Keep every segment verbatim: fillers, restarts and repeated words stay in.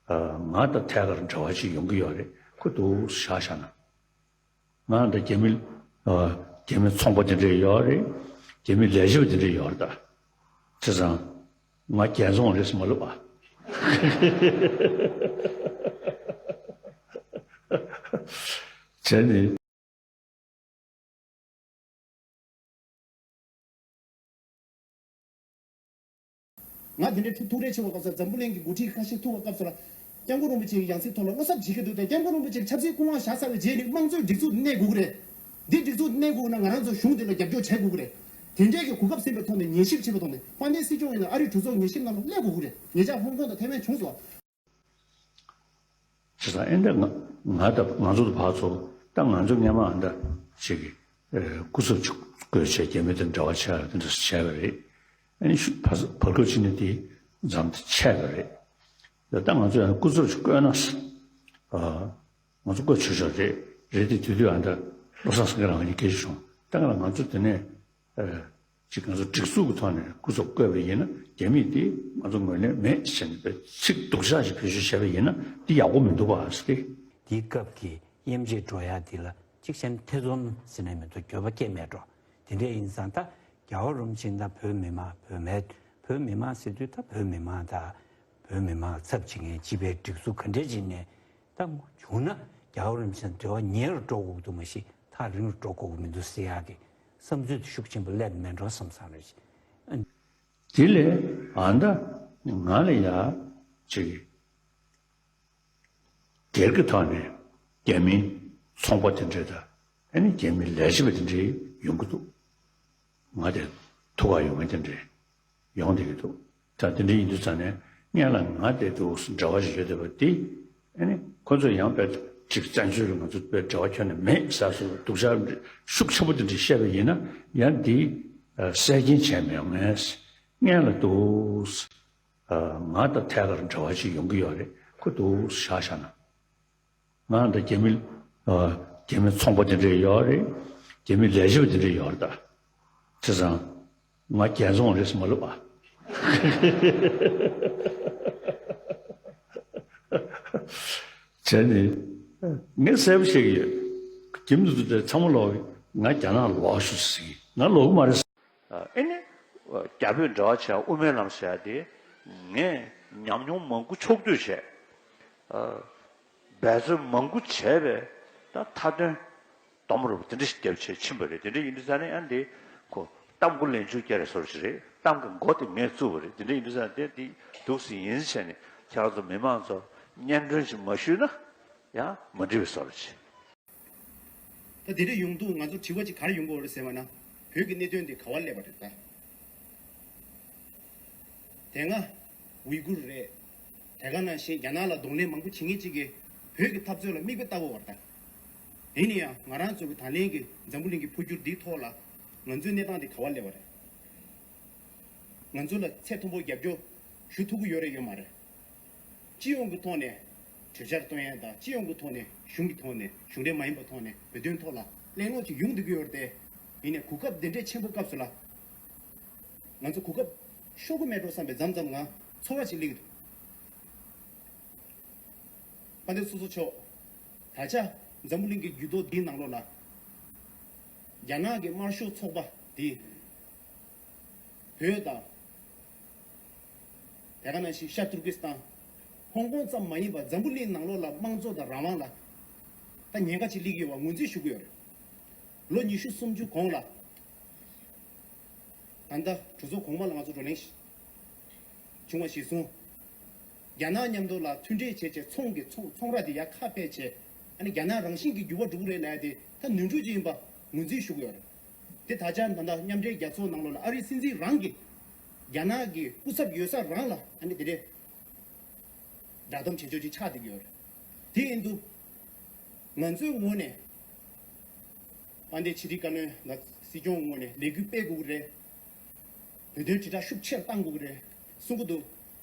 ང་དང་ཐད་ཀར་འབྲེལ་བ་ཅིག་ཡོང་གི་ཡོད་རེད། ཁོ་འདུག་བཞག་བཞག་ན། ང་འདི་རྒྱ་མི་རྒྱ་མི་ཚོང་པ་དེ་འདྲས་ཡོད་རེད། རྒྱ་མི་ལས་བྱེད་པ་དེ་འདྲས་ཡོད་རེད་ད། བྱས་ཙང་ང་རྒྱལ་བཙོང་རེད་ཟེར་མ་ལབ་ཨ། བྱས་ནས། ང་དེ་འདྲའི་ཐུགས་ཐུགས་རེ་ཆེ་བ་སྐབས་སུ་འཛམ་བུ་གླིང་གི་འགོ་ཁྲིད་ཁ་ཤས་ཐུག་པ་སྐབས་སུ་ལ། སྐྱབས་མགོན་རིན་པོ་ཆེའི་ཡང་སྲིད་ཐོག་ལ་བློ་འཚབ་བྱེད་ཀྱི་འདུག་སྟེ། སྐྱབས་མགོན་རིན་པོ་ཆེ་ཆབ་སྲིད་སྐུ་དབང་བཞག་ཚར་བའི་རྗེས་ནས་དམངས་གཙོའི་སྒྲིག་འཛུགས་གནས་དགོས་ཀྱི་རེད། འདི་སྒྲིག་འཛུགས་གནས་དགོས་ན་ང་རང་ཚོ་གཞུང་འདི་ལ་རྒྱབ་སྐྱོར་བྱེད་དགོས་ཀྱི་རེད། དེ་འདྲའི་གི་གོ་སྐབས་ཟིན་པའི་ཐོག་ནས། ཉན་ཞིབ་ཆེན་པོའི་ཐོག་ནས། དཔལ་ལྡན་སྲིད་སྐྱོང་ཡིན་ན་ཨ་རིའི་གྲོས་ཚོགས་ཉན་ཞིབ་ནང་ལ་སླེབས་དགོས་ཀྱི་རེད། ཉེ་ཆར་ཧོང་ཀོང་དང་ཐའེ་ཝན་བྱུང་སོང་། བྱས་ཙང་ཨེ་འདྲ་ང་ང་དང་ང་ཚོ་དང་བར་ཚོ་ད་ང་ཚོ་སྔོན་མ་ཨ་འདྲ་ཞིག་གི་སྐུ་ཚབ་ཅིག་བསྐོས་བྱས། རྒྱ་མི་དང་འབྲེལ་བ་བྱས་དེ་འདྲ་བྱས་པ་རེད། ཨ་ནི་ཤུ་བར་བར་སྐབས་ཅིག་ནས་དེ་མཚམས་དེ་ཆད་པ་རེད། ད་ང་ཚོ་ཡང་སྐུ་ཚབ་ཅིག་བསྐོས་ན། ཨ། ང་ཚོ་བསྐོས་ཆོག་ཆོག་རེད། རེད་དེ་དུས་དུས་ཨ་འདྲ་བློ་བཟང་སེང་གེ་རང་གཉིས་སྐད་ཆ་བྱུང་། ད་ག་ལ་ང་ཚོ་དེ་ནས། ཨ། ཅིག་ང་ཚོ་སྒྲིག་འཛུགས་ཀྱི་ཐོག་ནས་སྐུ་ཚབ་བསྐོས་པ་ཡིན་ན། རྒྱ་མིས་དེ་ང་ཚོ་ངོས་ལེན་མེད་ཟེར་ནས་པའི་ཚིག་སྡུག་ཅག་ཞིག་བེད་སྤྱོད་བྱས་པ་ཡིན་ན་དེ་ཡག་པོ་མི་འདུག་པ་ཟེར་ཏེ། དེའི་སྐབས་ཀྱི་དབྱེ་འབྱེད་འགྲོ་ཡ་དེ་ལ་གཅིག་བྱས་ན་ཐེ་ཚོམ་ཟེར་ནས་མི་འདུག་འགྱོད་པ་སྐྱེ་མེད་འགྲོ། དེ་འདྲ་ཡིན་ཙང་ད་རྒྱལ་བ་རིན་པོ་ཆེ་དང་བོད་མི་མང་། བོད་མི་བོད་མི་མང་ཟེར་དུས་ད་བོད་མི་མང་དང་། བོད་མི་མང་ལ་ཚབ་བྱེད་མཁན་སྤྱི་པའི་སྒྲིག་འཛུགས་ག་འདྲས་ཅིག་ནས། ད་བྱུང་ན་རྒྱལ་བ་རིན་པོ་ཆེ་དང་འབྲེལ་བ་ཉེ་རུ་འགྲོ་དགོས་ཀྱི་འདུག་མ་གཞི་ཐག་རིང་རུ་འགྲོ་དགོས་ཀྱི་མི་འདུག་ཟེར་ཡག་གི་བསམ་ཚུལ་དེ་ཤུགས་ཆེན་པོ་སླེབས་མེད་འགྲོ་བསམ་བསམ་རེད། དེ་ལས་ཨ་ད་ང་ལ་ཡ་ཅིག་སྒེར་གྱི་ཐོག་ནས་རྒྱ་མིའི་ཚོང་པ་དེ་འདྲས་དང་། ཨ་ནི་རྒྱ་མིའི་ལས་བྱེད་པ་དེ་འདྲས་ཡོང་གི་འདུག་ང་དེ་ཐུག་ག་ཡོང་མཁན་དེ་འདྲས་ཡོང་བསྡད་ཀྱི་འདུག་ད་དེ་འདྲ་ཡིན་དུས་ཙང་ནས་སྔོན་ལ་ང་དེ་འདུག་འབྲེལ་བ་ཞིག་ཡོད་བསྡད་པ་དེ། ཨ་ནི་ཁོ་ཚོ་ཡང་དཔེ་ཅིག་བཙན་བྱོལ་ལ་ང་ཚོ་དཔེ་འབྲེལ་བ་ཁྱོན་ནས་མེད་ཟེར་སོང་། སྡུག་ཅག་ཤུགས་ཆེན་པོ་དེ་འདྲ་བཤད་པ་ཡིན་ན་ཡང་འདི་གསལ་རྐྱེན་བྱས་མི་ཡོང་ངས། སྔོན་ལ་འདུག་ང་དང་ཐད་ཀར་འབྲེལ་བ་ཅིག་ཡོང་གི་ཡོད་རེད། ཁོ་འདུག་བཞག་བཞག་ན། ང་འདི་རྒྱ་མི། ཨ། རྒྱ་མི་ཚོང་པ་དེ་འདྲས་ཡོད་རེད། རྒྱ་མི་ལས་བྱེད་པ་དེ་འདྲས་ཡོད་རེད་ད། བྱས་ཙང་ང་རྒྱལ་བཙོང་རེད་ཟེར་མ་ལབ་ཨ། བྱས་ནས་ངས་གསལ་པོ་བཤད་ཀྱི་ཡོད། རྒྱ་མི་དེ་ཚོ་ཚང་མ་ལོག་གི། ང་རྒྱ་ནག་ལོག་ཤོག་ཟེར་གྱི། ང་ལོག་གི་མ་རེད། ཨེ་ནི། རྒྱ་བོད་འབྲེལ་བ་བྱས་དབུ་མའི་ལམ་ཟེར་ཡ་དེ། ངས་ཉམས་མྱོང་མང་པོ་ཕྱོགས་བསྡུས་བྱས། འབད་རྩོལ་མང་པོ་བྱས་པའི་ད་མཐའ་དོན་སྡོམ་རུ་དེ་འདྲ་ཞིག་བརྒྱབ་བྱས་ཕྱིན་པ་རེད། དེ་འདྲ་ཡིན་དུས་ཙང་ནས་ཨ་འདི་ཁོ་གཏམ་མགོ་ལན་ཆུང་རྒྱག་རེས་བཟོ་འདྲ་ཞིག་རེད། གཏམ་གྱི་མགོ་དེ་ངས་བཙུགས་པ་རེད། དེ་འདྲ་ཡིན་དུས་ཙང་དེ་འདི་འདུག་སེ་ཡིན་ཟེར་ནས་ཁྱེད་རང་ཚོ་མི་མང་ཚོ་སྙན་སྒྲོན་ཞིག་མ་ཞུས་ན་ཡང་མ་འགྲིག་པའི་བཟོ་འདྲ་ཞིག་ད་དེ་འདྲ་ཡོང་དུས་ང་ཚོ་དྲི་བ་ཅིག་ག་རེ་ཡོང་གི་ཡོད་རེད་ཟེར་བ་ན། བོད་ཀྱི་གནད་དོན་འདི་ག་པར་སླེབས་པ་རེད་ད། དེ་སྔ་ཝི་གུར་རེད། དེ་ག་ནང་བཞིན་རྒྱ་ནག་ལ་གདོང་ལེན་མང་པོ་བྱེད་མཁན་ཅིག་གིས་བོད་ཀྱི་འཐབ་རྩོད་ལ་མིག་དཔེ་ལྟ་བུ་བར་ད། ཡིན་ན་ཡང་ང་རང་ཚོ་གི་ད་ལན་གྱི་འཛམ་བུ་གླིང་གི་འཕོ་འགྱུར་འདིའི་ཐོག་ལ་ང་ཚོའི་གནས་སྟངས་འདི་ག་པར་སླེབས་པ་རེད། ང་ཚོ་ལ་ཚད་མཐོན་པོ་རྒྱབ་སྐྱོར་ཞུ་ཐུབ་ཀྱི་ཡོད་རེད་ཡོད་མ་རེད། སྤྱི་ཡོངས་ཀྱི་ཐོག་ནས་གྲོས་འཆར་བཏོན་ཡ་དང་། སྤྱི་ཡོངས་ཀྱི་ཐོག་ནས་གཞུང་གི་ཐོག་ནས། གཞུང་འབྲེལ་མ་ཡིན་པའི་ཐོག་ནས་བོད་དོན་ཐོག་ལ་གླེང་སློང་ཅིག་ཡོང་བསྡད་ཀྱི་ཡོད་རེད་དེ། ཡིན་ནའི་གོ་སྐབས་འདི་འདྲའི་ཆེན་པོ་སྐབས་སུ་ལ་ང་ཚོ་གོ་སྐབས་ཤོར་གྱི་མེད་འགྲོ་བསམ་པའི་མཚམས་མཚམས་ང་ཚོར་བ་ཅིག་སླེབས་ཀྱི་འདུག་དཔལ་ལྡན་ཚོགས་གཙོ་མཆོག་ད་ཆ་འཛམ་བུ་གླིང་གི་འགྱུར་ལྡོག་འདིའི་ནང་ལོགས་ལ་རྒྱ་ནག་གི་དམར་ཤོག་ཚོགས་པ་འདི་བོད་དང་། དེ་ག་ནང་བཞིན་ཤར་ཏུར་ཀི་སི་ཐན། ཧོང་ཀོང་ཙམ་མ་ཡིན་པར་འཛམ་བུ་གླིང་ནང་ལོགས་ལ་དམངས་གཙོ་དང་རང་དབང་ལ་ད་ཉེན་ཁ་ཅིག་སླེབས་ཀྱི་ཡོད་པ་ངོས་འཛིན་ཞུ་གི་ཡོད་རེད། ལོ་ཉི་ཤུ་སུམ་ཅུ་གོང་ལ། ད་ལྟ་གྲོས་ཚོགས་གོང་མ་ལ་ང་ཚོ་བགྲོ་གླེང་བྱུང་བ་གཞིར་བཟུང་། རྒྱ་ནག་མཉམ་དུ་ལ་མཐུན་འབྲེལ་བྱས་བྱས་ཚོང་གི་ཚོང་ཚོང་ར་དེ་ཡར་ཁ་ཕྱེས་བྱས། ཨ་ནི་རྒྱ་ནག་རང་བཞིན་གྱིས་འགྱུར་བ་འགྲོ་གི་རེད་ལབ་ཡ་དེ་ད་ནོར་འཁྲུལ་ཅིག་ཡིན་པ་ངོས་འཛིན་ཞུ་གི་ཡོད་རེད། དེ་ད་ཆ་ད་ལྟ་མཉམ་འབྲེལ་རྒྱལ་ཚོགས་ནང་ལོགས་ལ་ཨ་རིའི་སྲིད་འཛིན་རང་གིས་རྒྱ་ནག་གི་སྐུ་ཚབ་ཡོད་ས་རང་ལ་ཨ་ནི་དེ་འདྲའི་བསྒྲགས་གཏམ་བྱེད་ཕྱོགས་ཅིག་ཆགས་བསྡད་ཀྱི་ཡོད་རེད། དེ་ཡིན་དུས་ང་ཚོའི་ངོས་ནས་དཔལ་ལྡན་ཕྱི་དྲིལ་བཀའ་བློན་ལ་སྲིད་སྐྱོང་ངོས་ནས་ལས་འགུལ་སྤེལ་དགོས་ཀྱི་རེད། བོད་དོན་དྲིལ་བསྒྲགས་ཤུགས་ཆེར་གཏང་དགོས་ཀྱི་རེད་གསུང་གི་འདུག་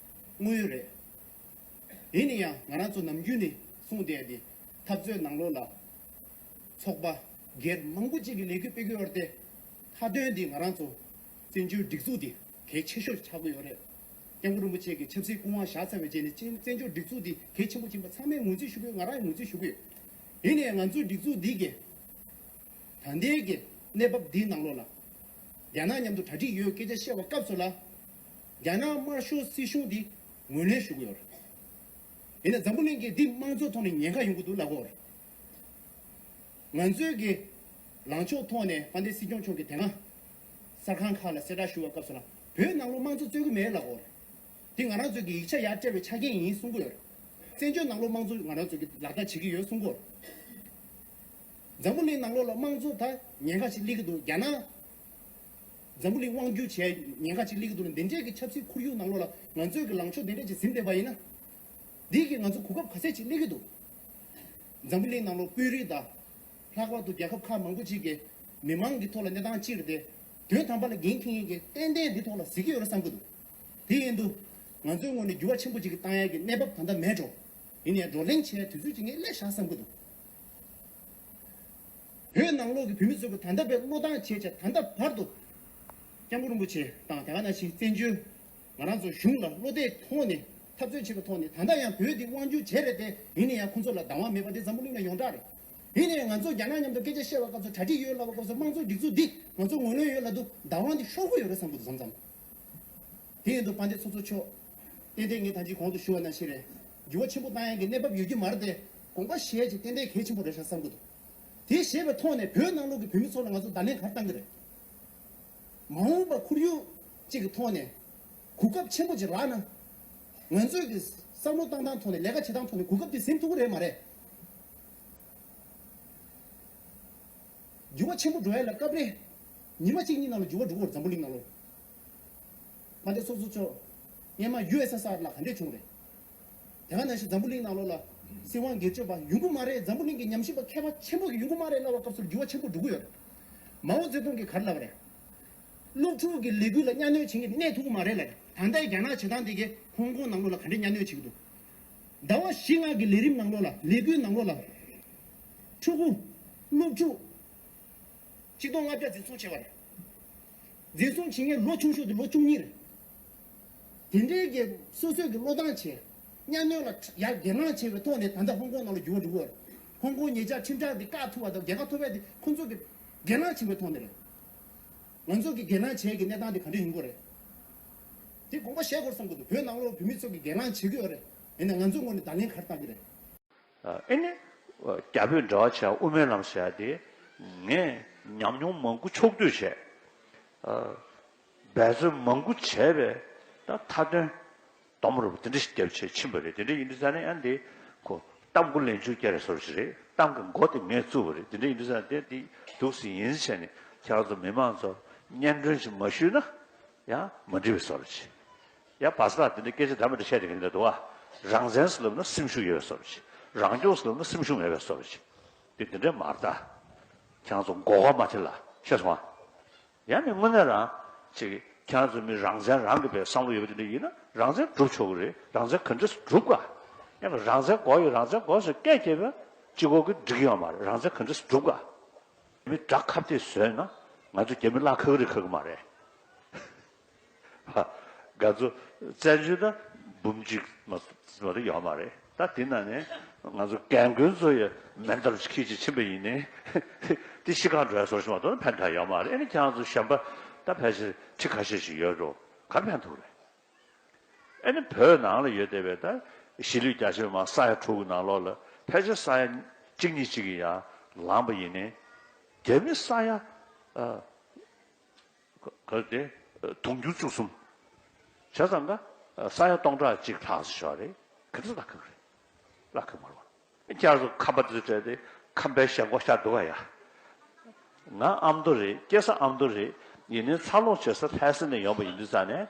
དངོས་ཡོད་རེད། ཡིན་ན་ཡང་ང་རང་ཚོ་ནམ་རྒྱུན་ནས་གསུངས་བསྡད་དེ། འཐབ་རྩོད་ནང་ལོགས་ལ་ཚོགས་པ་སྒེར་མང་པོ་ཅིག་གིས་ལས་འགུལ་སྤེལ་གྱི་ཡོད་རེད་དེ། མཐའ་དོན་འདི་ང་རང་ཚོ་བཙན་བྱོལ་སྒྲིག་འཛུགས་འདི་གལ་ཆེ་ཤོས་ཆགས་ཀྱི་ཡོད་རེད། སྐྱབས་མགོན་རིན་པོ་ཆེ་གི་ཆབ་སྲིད་སྐུ་དབང་བཞག་ཚར་བའི་རྗེས་ནས་བཙན་བཙན་བྱོལ་སྒྲིག་འཛུགས་འདི་གལ་ཆེན་པོ་ཕྱིན་པ་ཚང་མས་ངོས་འཛིན་ཞུ་གི་ཡོད། ང་རང་ཡང་ངོས་འཛིན་ཞུ་གི་ཡོད། ཡིན་ནའི་ང་ཚོའི་སྒྲིག་འཛུགས་འདི་གི་ད་ལྟའི་གི་གནས་བབ་འདིའི་ནང་ལོགས་ལ། རྒྱ་ནག་མཉམ་དུ་གྲ་སྒྲིག་ཡོད་སྐད་ཆ་བཤད་པ་སྐབས་སུ་ལ། རྒྱ་ནག་དམར་ཤོག་སྲིད་གཞུང་འདི་ངོས་ལེན་ཞུ་གི་ཡོད་རེད། ཡིན་ན་འཛམ་བུ་གླིང་གིས་འདི་དམངས་གཙོའི་ཐོག་ནས་ཉེན་ཁ་ཡོང་གི་འདུག་ལབ་ཀྱི་ཡོད་རེད། ང་ཚོའི་གི་ལངས་ཕྱོགས་ཐོག་ནས་དཔལ་ལྡན་སྲིད་སྐྱོང་མཆོག་གིས་དེ་སྔ་གསར་ཁང་ཁག་ལ་གསལ་བསྒྲགས་ཞུ་བའི་སྐབས་སུ་ལ་བོད་ནང་ལོགས་དམངས་གཙོ་རྩོད་ཀྱི་མེད་ལབ་ཀྱི་ཡོད་རེད། དེ་ང་རང་ཚོའི་གི་ཡིག་ཆ་ཡར་སྤྲད་པའི་ཆ་རྐྱེན་ཡིན་གསུང་གི་ཡོད་རེད། བཙན་བྱོལ་ནང་ལོགས་དམངས་གཙོ་ང་རང་ཚོའི་གི་ལག་བསྟར་བྱེད་ཀྱི་ཡོད་གསུང་གི་ཡོད་རེད། འཛམ་བུ་གླིང་ནང་ལོགས་ལ་དམངས་གཙོ་ད་ཉེན་ཁ་ཞིག་སླེབས་ཀྱི་འདུག་རྒྱ་ནག་འཛམ་བུ་གླིང་དབང་སྒྱུར་བྱས་ཉེན་ཁ་ཅིག་སླེབས་ཀྱི་འདུག་ན། འདི་འདྲའི་གི་ཆབ་སྲིད་ཁོར་ཡུག་ནང་ལོགས་ལ་ང་ཚོས་གི་ལངས་ཕྱོགས་འདི་འདྲས་ཅིག་ཟིན་བསྡད་པ་ཡིན་ན། འདི་གི་ང་ཚོ་གོ་སྐབས་ག་ཚད་ཅིག་སླེབས་ཀྱི་འདུག་འཛམ་བུ་གླིང་ནང་ལོགས་དཔོན་རིགས་དང་། ལྷག་པར་དུ་རྒྱལ་ཁབ་ཁག་མང་པོ་ཅིག་གིས་མི་མང་གི་ཐོག་ལ་གནས་སྟངས་སྤྱིར་ཏེ། དོན་དམ་པ་ལ་འགན་འཁྱེར་མཁན་གྱིས་ཏན་ཏན་འདི་ཐོག་ལ་གཟིགས་ཀྱི་ཡོད་རེད་བསམ་གྱི་འདུག་དེ་ཡིན་དུས། ང་ཚོའི་ངོས་ནས་འགྱུར་བ་ཆེན་པོ་ཅིག་གི་བཏང་ཡག་གི་གནས་བབ་ད་ལྟ་མེད་འགྲོ། ཡིན་ནའི་བགྲོ་གླེང་བྱེད་ཡག་དུས་ཚོད་ཅིག་ངས་སླེབས་ཤག་བསམ་གྱི་འདུག་བོད་ནང་ལོགས་ཀྱི་བོད་མི་ཚོ་གི་ད་ལྟ་བའི་བློ་བཏང་བྱས་བྱས་ད་ལྟ་བར་དུ། སྐྱབས་མགོན་རིན་པོ་ཆེ་དང་དེ་ག་ནང་བཞིན་བཙན་བྱོལ་ང་རང་ཚོ་གཞུང་ལ་བློ་གཏད་ཐོག་ནས་འཐབ་རྩོད་བྱེད་པའི་ཐོག་ནས་ད་ལྟ་ཡང་བོད་འདི་དབང་སྒྱུར་བྱས་རེད་དེ། ཡིན་ན་ཡང་ཁོང་ཚོ་ལ་བདག་དབང་མེད་པ་འདི་འཛམ་བུ་གླིང་ལ་ཡོངས་གྲགས་རེད། ཡིན་ནའི་ང་ཚོ་རྒྱ་ནག་མཉམ་དུ་སྐད་ཆ་བཤད་པའི་སྐབས་སུ། གྲ་སྒྲིག་ཡོད་ལབ་པའི་སྐབས་སུ། དམངས་གཙོའི་སྒྲིག་འཛུགས་འདི་ང་ཚོ་ངོས་ལེན་ཡོད་ལབ་དུས་བདག་དབང་འདི་ཤོར་གྱི་ཡོད་རེད་བསམ་གྱི་འདུག་མཚམས་མཚམས། དེ་ཡིན་དུས་དཔལ་ལྡན་ཚོགས་གཙོ་མཆོག་ཏན་ཏན་ངས་ད་ཅི་གོང་དུ་ཞུ་བ་ནང་བཞིན་རེད། འགྱུར་བ་ཆེན་པོ་བཏང་ཡག་གི་གནས་བབ་ཡོད་ཀྱི་མ་རེད་དེ། དགོངས་པ་བཞེས་བྱས་ཏན་ཏན་གལ་ཆེན་པོ་རེད་ཤག་བསམ་གྱི་འདུག་དེ་བཞེས་པའི་ཐོག་ནས་བོད་ནང་ལོགས་ཀྱི་བོད་མི་ཚོ་ལ་ང་ཚོ་བརྡ་ལན་ག་རེ་བཏང་གི་རེད། མ་འོངས་པ་ཁོར་ཡུག་ཅིག་གི་ཐོག་ནས་གོ་སྐབས་ཆེན་པོ་ཅིག་རག་ན། ང་ཚོས་ཀྱི་བསམ་བློ་བཏང་སྟངས་ཐོག་ནས། ལས་ཀ་བྱེད་སྟངས་ཐོག་ནས་གོ་སྐབས་དེ་ཟིན་ཐུབ་ཀྱི་རེད་མ་རེད། འགྱུར་བ་ཆེན་པོ་འགྲོ་ཡ་ལ་སྐབས་རེ་ཉི་མ་གཅིག་གཉིས་ནང་ལ་འགྱུར་བ་འགྲོ་གི་རེད། འཛམ་བུ་གླིང་ནང་ལོགས། དཔལ་ལྡན་ཚོགས་གཙོ་མཆོག་སྔོན་མ་ཡུ་ཨེས་ཨེས་ཨར་ལ་ག་འདྲས་བྱུང་རེད། དེ་ག་ནང་བཞིན་འཛམ་བུ་གླིང་ནང་ལོགས་ལ་སྲིད་དབང་སྒེར་གཅོད་པ་ཡོང་གི་མ་རེད། འཛམ་བུ་གླིང་གི་ཉམས་ཞིབ་པ་མཁས་པ་ཆེན་པོ་གི་ཡོང་གི་མ་རེད་ལབ་པའི་སྐབས་སུ་འགྱུར་བ་ཆེན་པོ་འགྲོ་གི་ཡོད་རེད། མའོ་ཙེ་ཏུང་གིས་ག་རེ་ལབ་པ་རེད། སློབ་ཕྲུག་གི་ལས་འགུལ་ལ་གཉའ་གནོན་བྱེད་མཁན་གནས་ཐུབ་ཀྱི་མ་རེད་ལབ་རེད། ད་ལྟའི་རྒྱ་ནག་བྱེད་སྟངས་དེ་གིས་ཧོང་ཀོང་ནང་ལོགས་ལ་ག་འདྲས་གཉའ་གནོན་བྱེད་ཀྱི་འདུག་ཟླ་བ་བཞི་ལྔ་གི་ལས་རིམ་ནང་ལོགས་ལ། ལས་འགུལ་ནང་ལོགས་ལ། ཕྲུ་གུ། སློབ་ཕྲུག་ཆིག་སྟོང་ལྔ་བརྒྱ་འཛིན་བཟུང་བྱས་པ་རེད། འཛིན་བཟུང་བྱེད་མཁན་ལོ་ཆུང་ཤོས་དེ་ལོ་བཅུ་གཉིས་རེད། དེ་འདྲའི་གི་སོ་སོའི་གི་བློས་བཏང་བྱས། གཉའ་གནོན་ལ་ཡར་སྒེར་ལངས་བྱས་པའི་ཐོག་ནས་ད་ལྟ་ཧོང་ཀོང་ནང་ལ་འགྱུར་བ་འགྲོ་གི་ཡོད་རེད། ཧོང་ཀོང་ཉེ་ཆར་ཁྲིམས་འཆར་འདི་བཀག་ཐུབ་པ་དང་རྒྱལ་ཁ་ཐོབ་ཡ་དེ་ཁོང་ཚོ་གི་སྒེར་ལངས་བྱས་པའི་ཐོག་ནས་རེད། ང་ཚོ་གི་སྒེར་ལངས་བྱས་ཀྱི་གནས་སྟངས་དེ་ག་འདྲ་ཡིན་དགོས་རེད། དེ་དགོངས་པ་བཞེས་དགོས་བསམ་གྱི་འདུག་བོད་ནང་ལོགས་བོད་མི་ཚོ་གི་སྒེར་ལངས་བྱེད་ཀྱི་ཡོད་རེད། ཡིན་ན་ང་ཚོའི་ངོས་ནས་བརྡ་ལན་ག་རེ་བཏང་གི་རེད། ཨ་ཨེ་ནི། རྒྱ་བོད་འབྲེལ་བ་བྱས་དབུ་མའི་ལམ་ཟེར་ཡ་དེ། ངས་ཉམས་མྱོང་མང་པོ་ཕྱོགས་བསྡུས་བྱས། ཨ། འབད་རྩོལ་མང་པོ་བྱས་པའི་ད་མཐའ་དོན་སྟོང་མ་རུ་དེ་འདྲ་ཞིག་བརྒྱབ་བྱས་ཕྱིན་པ་རེད། དེ་འདྲ་ཡིན་དུས་ཙང་ནས་ཨ་འདི་ཁོ་གཏམ་མགོ་ལན་ཆུང་རྒྱག་རེས་བཟོ་འདྲ་ཞིག་རེད། གཏམ་གྱི་མགོ་དེ་ངས་བཙུགས་པ་རེད། དེ་འདྲ་ཡིན་དུས་ཙང་ནས་དེ་འདི་འདུག་སེ་ཡིན་ཟེར་ནས་ཁྱེད་རང་ཚོ་མི་མང་ཚོར་སྙན་སྒྲོན་ཞིག་མ་ཞུས་ན། ཡང་མ་འགྲིག་པའི་བཟོ་འདྲ་ཅིག་ཡང་བར་སྐབས་དེ་འདྲ་སྐད་ཆ་འདྲ་མི་འདྲ་བཤད་བསྡད་མཁན་འདྲ་འདུག་ཨ། རང་བཙན་ཟེར་ལབ་ན་སེམས་ཤུགས་ཡོད་པའི་བཟོ་འདྲ་ཅིག་རང་སྐྱོང་ཟེར་ལབ་ན་སེམས་ཤུགས་མེད་པའི་བཟོ་འདྲ་ཅིག་དེ་དེ་འདྲ་མ་རེད་ད། ཁྱེད་རང་ཚོ་མགོ་སྐོར་མ་ཐེབས་ལ། ཤེས་སོང་ཨ། ཡང་ནི་དངོས་གནས་རང་ཅིག་ཁྱེད་རང་ཚོ་མི་རང་བཙན་རང་གི་བའི་བསམ་བློ་ཡོད་པ་དེ་འདྲ་ཡིན་ན་རང་བཙན་སྒྲུབ་ཆོག་གི་རེད། རང་བཙན་ག་འདྲས་སེ་སྒྲུབ་ག་ཡང་རང་བཙན་དགོས་ཡོད། རང་བཙན་དགོས་ཟེར་སྐད་རྒྱབ་པ་གཅིག་པོ་གིས་འགྲིག་གི་ཡོད་མ་རེད། རང་བཙན་ག་འདྲས་སེ་སྒྲུབ་ག་མི་དགྲ་ཁ་གཏད་བཟོས་ན་ང་ཚོ་རྒྱ་མི་གླགས་ཁ་གི་རེད་ཁ་གི་མ་རེད། ང་ཚོ་བཙན་བྱོལ་ད་འབུམ་གཅིག་མ་མ་གཏོགས་ཡོད་མ་རེད། ད་དེ་ནང་ནས་ང་ཚོ་རྒན་རྒོན་ཚོ་ཡི་མེ་མདའ་ཅིག་འཁྱེར་ཅིག་ཕྱིན་པ་ཡིན་ནའི་དེ་ཤི་ཁར་འགྲོ་ཡ་བཟོ་ཞིག་མ་གཏོགས་ཕན་ཐོགས་ཡོད་མ་རེད། ཨ་ནི་ཁྱེད་རང་ཚོ་གཞན་པ་ད་ཕལ་ཆེར་ཁྲི་ཁ་ཤས་ཤིག་ཡོད་འགྲོ། ག་རེ་ཕན་ཐོགས་རེད། ཨ་ནི་བོད་ནང་ལ་ཡོད་བསྡད་པའི་ད་གཞིས་ལུས་རྒྱ་ཆེ་མ་ས་ཡ་དྲུག་གི་ནང་ལོགས་ལ་ཕལ་ཆེར་ས་ཡ་གཅིག་གཉིས་གཅིག་གི་ཡར་ལངས་པ་ཡིན་ནའི་རྒྱ་མི་ས་ཡ་ཨ། ག་དེ་དུང་ཕྱུར་བཅུ་གསུམ། བྱས་ཙང་ཀ་ས་ཡ་སྟོང་ཕྲག་གཅིག་ལྷག་ཙམ་ཞིག་རེད། ག་འདྲ་ལྷག་གི་རེད། ལྷག་གི་མ་རེད། ཁྱེད་ཚོ་ཁམས་པ་འདི་ཚོ་བྲལ་ཏེ་ཁམས་པའི་ཞེན་ཁོག་ཤར་འདུག་ག་ཡ། ང་ཨ་མདོ་རེད། སྐྱེས་ས་ཨ་མདོ་རེད། ཡིན་ནའི་འཚར་ལོངས་བྱེད་ས་ལྷ་ས་ནས་ཡོང་པ་ཡིན་དུས་ཙང་ནས།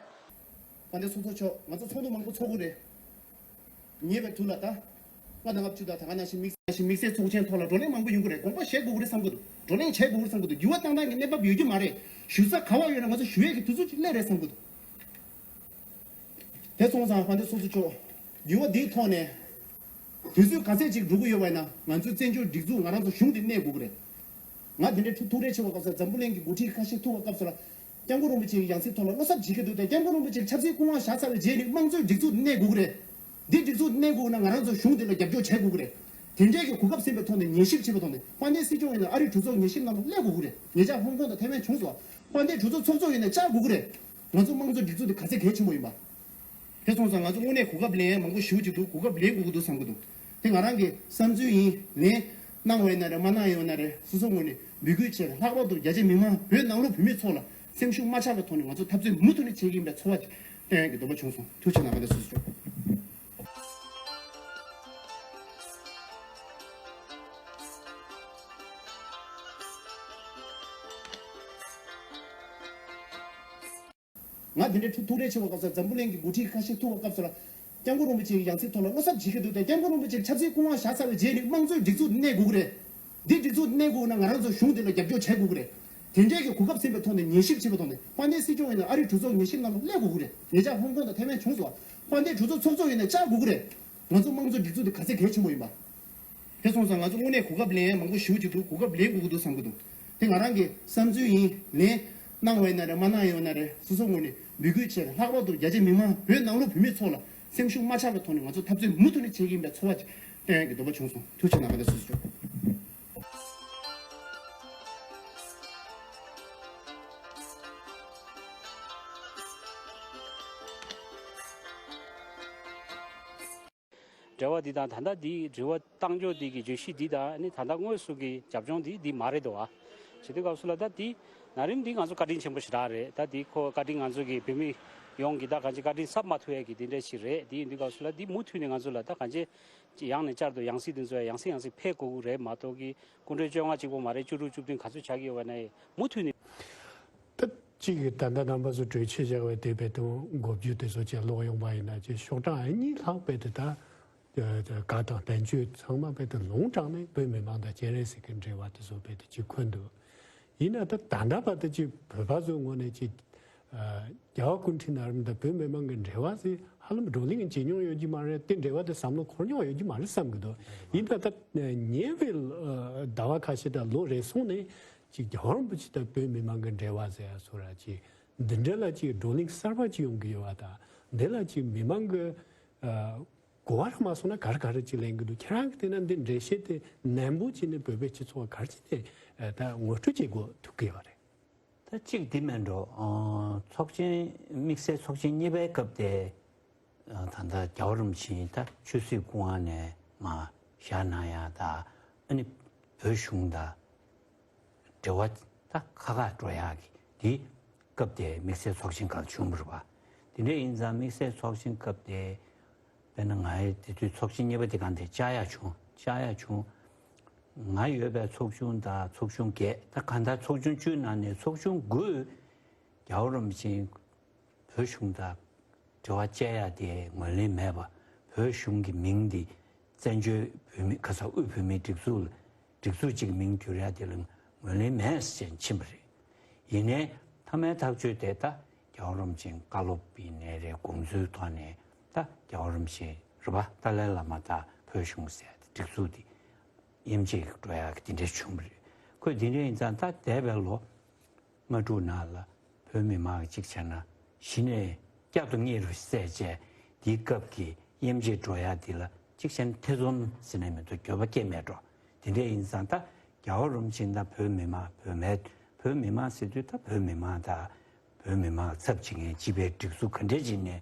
དཔལ་ལྡན་ཚོགས་གཙོ་མཆོག་ང་ཚོ་ཚོགས་འདུ་མང་པོ་ཚོགས་ཀྱི་རེད། ཉེ་བའི་དུས་ལ་ད། ལྔ་དང་ལྔ་བཅུ་དང་ད་ག་ནང་བཞིན་དམིགས་བསལ་དམིགས་བསལ་ཚོགས་ཆེན་ཐོག་ལ་བགྲོ་གླེང་མང་པོ་ཡོང་གི་རེད། དགོངས་པ་བཞེས་དགོས་ཀྱི་རེད་བསམ་གྱི་འདུག་བགྲོ་གླེང་བྱེད་དགོས་ཀྱི་རེད་བསམ་གྱི་འདུག་འགྱུར་བ་བཏང་སྟངས་ཀྱི་གནས་བབ་ཡོད་ཀྱི་མ་རེད། ཞུ་ས་ག་པར་ཡོད་ན་ང་ཚོ་ཞུ་ཡས་ཀྱི་དུས་ཚོད་ཅིག་སླེབས་རེད་བསམ་གྱི་འདུག་དེ་སོང་ཙང་དཔལ་ལྡན་ཚོགས་གཙོ་མཆོག་འགྱུར་བ་འདིའི་ཐོག་ནས་དུས་ཚོད་ག་ཚད་ཅིག་འགྲོ་གི་ཡོད་པ་ཡིན་ན་ང་ཚོའི་བཙན་བྱོལ་སྒྲིག་འཛུགས་ང་རང་ཚོ་གཞུང་འདི་གནས་དགོས་ཀྱི་རེད། ང་དེ་འདྲའི་ཐུགས་ཐུགས་རེ་ཆེ་བའི་སྐབས་སུ་འཛམ་བུ་གླིང་གི་འགོ་ཁྲིད་ཁ་ཤས་ཐུག་པའི་སྐབས་སུ་ལ། སྐྱབས་མགོན་རིན་པོ་ཆེའི་ཡང་སྲིད་ཐོག་ལ་བློ་འཚབ་བྱེད་ཀྱི་འདུག་སྟེ། སྐྱབས་མགོན་རིན་པོ་ཆེ་ཆབ་སྲིད་སྐུ་དབང་བཞག་ཚར་བའི་རྗེས་ནས་དམངས་གཙོའི་སྒྲིག་འཛུགས་གནས་དགོས་ཀྱི་རེད། འདི་སྒྲིག་འཛུགས་གནས་དགོས་ན་ང་རང་ཚོ་གཞུང་འདི་ལ་རྒྱབ་སྐྱོར་བྱེད་དགོས་ཀྱི་རེད། དེ་འདྲའི་གི་གོ་སྐབས་ཟིན་པའི་ཐོག་ནས་ཉན་ཞིབ་བྱེད་པའི་ཐོག་ནས་དཔལ་ལྡན་སྲིད་སྐྱོང་ཡིན་ན་ཨ་རིའི་གྲོས་ཚོགས་ཉན་ཞིབ་ནང་ལ་སླེབས་དགོས་ཀྱི་རེད། ཉེ་ཆར་ཧོང་ཀོང་དང་ཐའེ་ཝན་བྱུང་སོང་། དཔལ་ལྡན་གྲོས་ཚོགས་ཚོགས་གཙོ་ཡིན་ན་བཅར་དགོས་ཀྱི་རེད། ང་ཚོ་དམངས་གཙོའི་སྒྲིག་འཛུགས་འདི་ག་ཚད་གལ་ཆེན་པོ་ཡིན་པ། དེ་སོང་ཙང་ང་ཚོ་དངོས་གནས་གོ་སྐབས་ལེན་ཡ་མང་པོ་ཞེ་པོ་ཅིག་འདུག་གོ་སྐབས་ལེན་དགོས་ཀྱི་འདུག་བསམ་གྱི་འདུག་དེ་ང་རང་གི་བསམ་ཚུལ་ཡིན། ལན་གནང་བ་ཡིན་ན་རེད། མ་གནང་ཡོད་ན་རེད། སོ་སོ་ངོས་ནས་འབོད་སྐུལ་བྱས་ནས་ལྷག་པར་དུ་རྒྱ་ཆེ་མི་མང་བོད་ནང་ལོགས་བོད་མི་ཚོ་ལ་སེམས་ཤུགས་མ་ཆག་པའི་ཐོག་ནས་ང་ཚོ་འཐབ་རྩོད་མུ་མཐུད་ནས་བྱེད་ཀྱི་ཡིན་པའི་ཚོར་བ་ཅིག་སྟོན་ཡ་གི་འདོད་པ་བྱུང་སོང་། ཐུགས་རྗེ་གནང་། བཀའ་དྲིན་ཆེ། ང་དེ་འདྲའི་ཐུགས་ཐུགས་རེ་ཆེ་བ་སྐབས་སུ་འཛམ་བུ་གླིང་གི་འགོ་ཁྲིད་ཁ་ཤས་ཐུག་པ་སྐབས་སུ་ལ། སྐྱབས་མགོན་རིན་པོ་ཆེའི་ཡང་སྲིད་ཐོག་ལ་བློ་འཚབ་བྱེད་ཀྱི་འདུག་སྟེ། སྐྱབས་མགོན་རིན་པོ་ཆེ་ཆབ་སྲིད་སྐུ་དབང་བཞག་ཚར་བའི་རྗེས་ནས་དམངས་གཙོའི་སྒྲིག་འཛུགས་གནས་དགོས་ཀྱི་རེད། འདི་སྒྲིག་འཛུགས་གནས་དགོས་ན་ང་རང་ཚོ་གཞུང་འདི་ལ་རྒྱབ་སྐྱོར་བྱེད་དགོས་ཀྱི་རེད། དེ་འདྲའི་གི་གོ་སྐབས་ཟིན་པའི་ཐོག་ནས་ཉན་ཞིབ་བྱེད་པའི་ཐོག་ནས་དཔལ་ལྡན་སྲིད་སྐྱོང་ཡིན་ན་ཨ་རིའི་གྲོས་ཚོགས་ཉན་ཞིབ་ནང་ལ་སླེབས་དགོས་ཀྱི་རེད། ཉེ་ཆར་ཧོང་ཀོང་དང་ཐའེ་ཝན་བྱུང་སོང་། དཔལ་ལྡན་གྲོས་ཚོགས་ཚོགས་གཙོ་ཡིན་ན་བཅར་དགོས་ཀྱི་རེད། ང་ཚོ་དམངས་གཙོའི་སྒྲིག་འཛུགས་འདི་ག་ཚད་གལ་ཆེན་པོ་ཡིན་པ། དེ་སོང་ཙང་ང་ཚོ་དངོས་གནས་གོ་སྐབས་ལེན་ཡ་མང་པོ་ཞེ་པོ་ཅིག་འདུག་གོ་སྐབས་ལེན་དགོས་ཀྱི་འདུག་བསམ་གྱི་འདུག་དེ་ང་རང་གི་བསམ་ཚུལ་ཡིན། ལན་གནང་བ་ཡིན་ན་རེད། མ་གནང་ཡོད་ན་རེད། སོ་སོ་ངོས་ནས་འབོད་སྐུལ་བྱས་ནས་ལྷག་པར་དུ་རྒྱ་ཆེ་མི་མང་བོད་ནང་ལོགས་བོད་མི་ཚོ་ལ་སེམས་ཤུགས་མ་ཆག་པའི་ཐོག་ནས་ང་ཚོ་འཐབ་རྩོད་མུ་མཐུད་ནས་བྱེད་ཀྱི་ཡིན་པའི་ཚོར་བ་ཅིག་སྟོན་ཡ་གི་འདོད་པ་བྱུང་སོང་། ཐུགས་རྗེ་གནང་། བཀའ་དྲིན་ཆེ། འབྲེལ་བ་འདི་དང་ད་ལྟ་འདི་དྲི་བ་བཏང་ཕྱོགས་འདི་གི་བརྗོད་གཞི་འདི་དང་ནི་ད་ལྟ་དངོས་སུ་གི་རྒྱབ་ལྗོངས་འདི་འདི་མ་རེད་དོ། བྱེད་དུས་སྐབས་སུ་ལ་ད་འདི་ན་རིམ་འདི་ང་ཚོ་བཀའ་དྲིན་ཆེན་པོ་ཞེ་དྲག་རེད། ད་འདི་ཁོ་བཀའ་དྲིན་ང་ཚོ་གི་བོད་མི་ཡོངས་ཀྱི་ད་གང་ཅི་བཀའ་དྲིན་གསབ་མ་ཐུབ་ཡས་ཀྱི་འདི་འདྲ་ཞིག་རེད། འདི་ཡིན་དུས་སྐབས་སུ་ལ་འདི་མུ་མཐུད་ནས་ང་ཚོ་ལ་ད་གང་ཅི་ཡང་ནས་བསྐྱར་དུ་ཡང་སྲིད་འདི་ཚོ་ཡང་སྲིད་ཡང་སྲིད་ཕེབས་དགོས་ཀྱི་རེད་མ་གཏོགས་ཀྱི་སྐུ་ཕྲེང་བཅོ་ལྔ་གཅིག་པོ་མ་རེད། བཅུ་དྲུག་བཅུ་བདུན་ག་ཚོད་ཆགས་ཀྱི་ཡོད་པ་ནས་མུ་མཐུད་ནས། ད་གཅིག་གིས་ད་ལྟ་རྣམ་པ་ཚོ་གྲོས་ཆོད་བྱ་བའི་དེ་བས་དང་འགོ་བརྗོད་དེ་ཚོ་བྱས་ཀློག་ཡོང་པ་ཡིན་ན་ཅིག་ཤོག་གྲངས་གཉིས་ལྷག་བས་དེ་ད་ག་དང་བསྟན་བཅོས་ཚང་མ་བས་དེ་ལུང་དྲངས་ནས་བོད་མི་མང་དང་སྤྱན་རས་གཟིགས་ཀྱི་འབྲེལ་བ་དེ་ཚོ་བས་དེ་ཅིག་འཁོད་འདུག་ཡིན་ན་ད་ད་ལྟ་བར་དུ་ཅིག་བོད་པ་ཚོའི་ངོས་ནས་ཅིག་རྒྱལ་བ་སྐུ་ཕྲེང་ན་རིམ་དང་བོད་མི་མང་གི་འབྲེལ་བ་ཟེར་ཧ་ལམ་བགྲོ་གླེང་བྱེད་མྱོང་ཡོད་ཀྱི་མ་རེད། དེ་འབྲེལ་བ་དེ་བསམ་བློ་འཁོར་མྱོང་ཡོད་ཀྱི་མ་རེད་བསམ་གྱི་འདུག་ཡིན་ད་ལྟ་ཉེ་བའི་ཟླ་བ་ཁ་ཤས་དང་ལོ་རེ་ཟུང་ནས་ཅིག་རྒྱལ་བ་རིན་པོ་ཆེ་དང་བོད་མི་མང་གི་འབྲེལ་བ་ཟེར་ཡ་སོགས་ར་ཅིག་འདི་འདྲ་ལ་ཅིག་བགྲོ་གླེང་གསར་པ་ཅིག་ཡོང་གི་ཡོད་པ་དང་། འདི་ལ་ཅིག་མི་མང་གི་གོ་བ་ར་མ་སོང་ན་ག་རེ་ག་རེ་ཅིག་ལེན་གྱི་འདུག་ཁྱེད་རང་གིས་བལྟས་ན་འདི་འགྲེལ་བཤད་དེ་ནན་པོ་བྱས་ནས་བོད་པའི་སྤྱི་ཚོགས་ག་རེ་བྱས་ནས་ད་ངོ་སྤྲོད་བྱེད་དགོས་ཐུག་གི་ཡོད་རེད། ད་གཅིག་འདི་མེད་འགྲོ། ཨ་ཚོགས་ཆེན་དམིགས་བསལ་ཚོགས་ཆེན་གཉིས་པའི་སྐབས་དེ་ཨ་ད་ལྟ་རྒྱལ་བ་རིན་པོ་ཆེ་ད་ཆོས་སྲིད་སྐུ་དབང་ནས་མར་བཞག་གནང་ཡ་ད་ཨ་ནི་བོད་གཞུང་དང་འབྲེལ་བ་ད་ཁ་ཁ་འགྲོ་ཡག་གི་དེ་སྐབས་དེ་དམིགས་བསལ་ཚོགས་ཆེན་སྐབས་བྱུང་བ་རེད་པ། དེ་འདྲ་ཡིན་ཙང་དམིགས་བསལ་ཚོགས་ཆེན་སྐབས་དེ་དཔེར་ན་ང་ཡི་དེ་དུས་ཚོགས་ཆེན་གཉིས་པ་དེ་གང་དེ་བཅར་ཡག་བྱུང་བཅར་ཡག་བྱུང་། ང་ཡོད་པའི་ཚོགས་ཆུང་དང་ཚོགས་ཆུང་བརྒྱད་ད་གང་ལྟར་ཚོགས་ཆུང་བཅུའི་ནང་ནས་ཚོགས་ཆུང་དགུས་རྒྱལ་བ་རིན་པོ་ཆེ་བོད་གཞུང་དང་འབྲེལ་བ་བཅད་ཡག་དེ་ངོས་ལེན་མེད་པ། བོད་གཞུང་གི་མིང་འདི་བཙན་བྱོལ་བོད་མི་ཁ་ས་དབུས་བོད་མིའི་སྒྲིག་འཛུགས་ལ་སྒྲིག་འཛུགས་གཅིག་གི་མིང་བསྒྱུར་ཡག་དེ་ལ་ངོས་ལེན་མེད་ཟེར་ཕྱིན་པ་རེད། ཡིན་ནའི་མཐའ་མའི་ཐག་གཅོད་དེ་ད་རྒྱལ་བ་རིན་པོ་ཆེ་བཀའ་སློབ་ཡིན་ནའི་རེད། དགོངས་ཚུལ་ཐོག་ནས་ད་རྒྱལ་བ་རིན་པོ་ཆེ་རེད་པ་ཏཱ་ལའི་བླ་མ་དང་བོད་གཞུང་ཟེར་ཡག་དེ་སྒྲིག་འཛུགས་དེ་དབྱེ་འབྱེད་འགྲོ་ཡག་གི་དེ་འདྲ་བྱུང་བ་རེད། ཁོས་དེ་འདྲ་ཡིན་ཙང་ད་འདས་པའི་ལོ་ལྔ་དྲུག་ནང་ལ་བོད་མི་མང་གཅིག་བྱས་ན་གཞི་ནས་བསྐྱར་དུ་དམྱལ་རུ་བསད་བྱས་དེའི་སྐབས་ཀྱི་དབྱེ་འབྱེད་འགྲོ་ཡག་འདི་ལ་གཅིག་བྱས་ན་ཐེ་ཚོམ་ཟེར་ནས་མི་འདུག་འགྱོད་པ་སྐྱེ་མེད་འགྲོ། དེ་འདྲ་ཡིན་ཙང་ད་རྒྱལ་བ་རིན་པོ་ཆེ་དང་བོད་མི་མང་བོད་མི་བོད་མི་མང་ཟེར་དུས་ད་བོད་མི་མང་དང་བོད་མི་མང་ཚབ་བྱེད་མཁན་སྤྱི་པའི་སྒྲིག་འཛུགས་ག་འདྲ་ཅིག་ནས་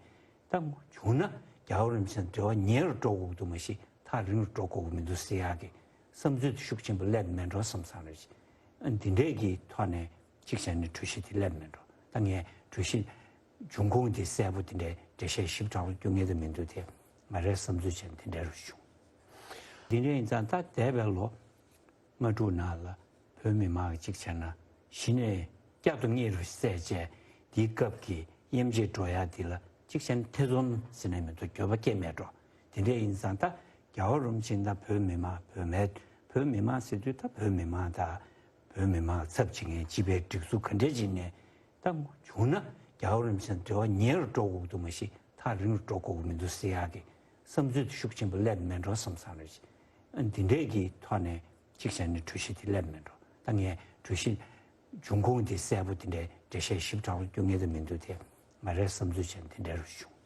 ད་བྱུང་ན་རྒྱལ་བ་རིན་པོ་ཆེ་དང་འབྲེལ་བ་ཉེ་རུ་འགྲོ་དགོས་ཀྱི་འདུག་མ་གཞི་ཐག་རིང་རུ་འགྲོ་དགོས་ཀྱི་མི་འདུག་ཟེར་ཡག་གི་བསམ་ཚུལ་དེ་ཤུགས་ཆེན་པོ་སླེབས་མེད་འགྲོ་བསམ་བསམ་རེད། འདི་འདྲས་ཀྱི་ཐོག་ནས་གཅིག་བྱས་ནས་གྲོས་གཞི་དེ་སླེབས་མེད་འགྲོ། ད་ངས་གྲོས་གཞི་འབྱུང་ཁུངས་དེ་གསལ་པོ་དེ་འདྲའི་འགྲེལ་བཤད་ཞིབ་ཕྲ་པོ་སྐྱོན་ངེས་དུ་མི་འདུག་དེ་ང་རའི་བསམ་ཚུལ་བྱས་ན་དེ་འདྲ་རུ་བྱུང་། འདི་འདྲ་ཡིན་ཙང་ད་འདས་པའི་ལོ་ལྔ་དྲུག་ནང་ལ་བོད་མི་མང་གཅིག་བྱས་ན་གཞི་ནས་བསྐྱར་དུ་དམྱལ་རུ་བསད་བྱས་དེའི་སྐབས་ཀྱི་དབྱེ་འབྱེད་འགྲོ་ཡག་འདི་ལ་གཅིག་བྱས་ན་ཐེ་ཚོམ་ཟེར་ནས་མི་འདུག་འགྱོད་པ་སྐྱེ་མེད་འགྲོ། དེ་འདྲ་ཡིན་ཙང་ད་རྒྱལ་བ་རིན་པོ་ཆེ་དང་བོད་མི་མང་བོད་མི་བོད་མི་མང་ཟེར་དུས་ད་བོད་མི་མང་དང་བོད་མི་མང་ཚབ་བྱེད་མཁན་སྤྱི་པའི་སྒྲིག་འཛུགས་ག་འདྲས་ཅིག་ནས་ད་བྱུང་ན་རྒྱལ་བ་རིན་པོ་ཆེ་འབྲེལ་བ་ཉེ་རུ་འགྲོ་དགོས་ཀྱི་འདུག་མ་གཞི་ཐག་རིང་རུ་འགྲོ་དགོས་ཀྱི་མི་འདུག་ཟེར་ཡག་གི་བསམ་ཚུལ་དེ་ཤུགས་ཆེན་པོ་སླེབས་མེད་འགྲོ་བསམ་བསམ་རེད། འདི་འདྲས་ཀྱི་ཐོག་ནས་གཅིག་བྱས་ནས་གྲོས་གཞི་དེ་སླེབས་མེད་འགྲོ། ད་ངས་གྲོས་གཞི་ འབྱུང་ཁུངས་དེ་གསལ་པོ་དེ་འདྲའི་འགྲེལ་བཤད་ཞིབ་ཕྲ་བོ་སྐྱོན་ངེས་དུ་མི་འདུག་དེ་ང་རའི་བསམ་ཚུལ་བྱས་ན་དེ་འདྲ་རུ་བྱུང་